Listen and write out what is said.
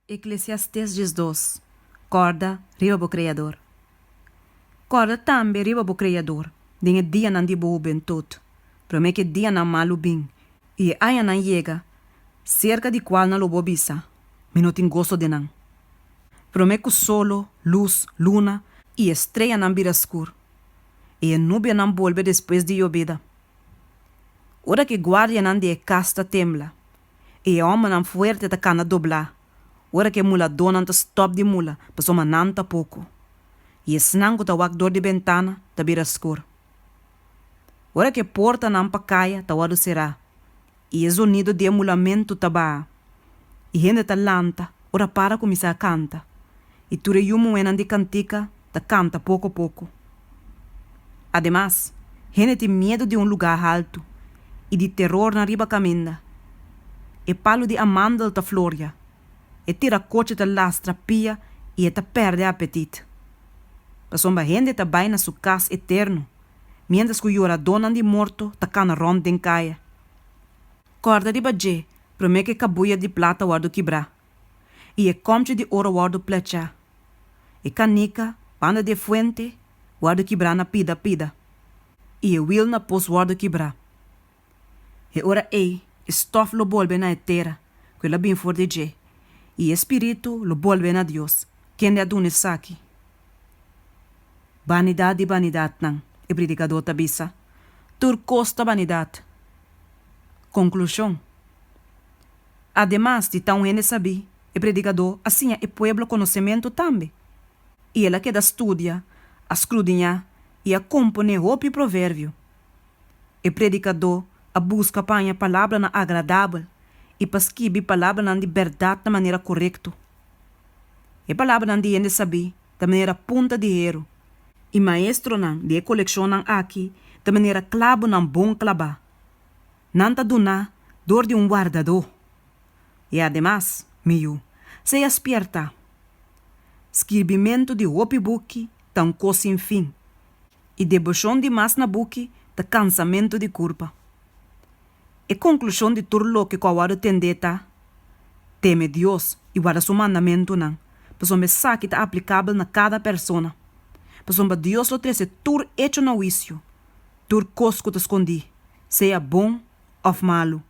Eklesiastés 12, Kòrda riba bo Kreador. Kòrda tambe riba bo Kreador den e dianan di bo hubentut, promé ku e dianan malu bin i e añanan yega serka di kualnan lo bo bisa, Mi no tin goso den nan. Promé ku solo, lus, luna i e streanan bira skur, i e nubianan bolbe despues di yobida. Ora ku e guardianan di e kas ta tembla, I e hòmbernan fuerte ta kana doblá ora ku e muladónan ta stòp di mula pasobra nan ta poko, i esnan ku ta wak dor di bentana ta bira skur. Ora ku e portanan pa kaya ta wòrdu será i e zonido di e mulamentu ta baha, i hende ta lanta ora para kuminsá kanta, i tur e yu muhénan di kantika ta kanta poko poko. Ademas, hende tin miedu di un lugá haltu i di terornan riba kaminda. E palu di amandel ta floria, e tirakochi ta lastra pia i e ta pèrdè apetit. Pasobra hende ta bai na su kas eterno, miéntras ku yoradónan di morto ta kana rònt den kaya. Kòrda riba dje promé ku e kabuya di plata wòrdu kibrá i e kòmchi di oro wòrdu plechá. E kanika banda di e fuente wòrdu kibrá na pida pida, i e wil na pos wòrdu kibrá. E ora ei e stòf lo bolbe na e tera ku el a bin for di dje, i e spiritu lo bolbe na Dios, kende a duna esaki. Banidat di banidatnan, e predikadó ta bisa, tur kos ta banidat. Konklushon. Ademas di ta un hende sabí, e predikadó a siña e pueblo konosementu tambe. I el a keda studia, a skrudiñá i a komponé hopi proverbio. E predikadó a buska pa haña palabranan agradabel i pa skibi palabranan di bèrdat na manera korekto. E palabranan di hende sabí ta manera punta di heru, i maestronan di e kolekshonnan akí ta manera klabunan bon klabá. Nan ta duná dor di un wardadó. I ademas, mi yu, sea spiertá. Skirbimentu di hopi buki ta un kos sin fin, i deboshon di mas na buki ta kansamentu di kurpa. E konklushon di tur loke ku a wòrdu tendé ta, Teme Dios i warda su mandamentunan, pasobra esaki ta aplikabel na kada persona. Pasobra Dios lo trese tur echo na huisio, tur kos ku ta skondí, sea bon òf malu.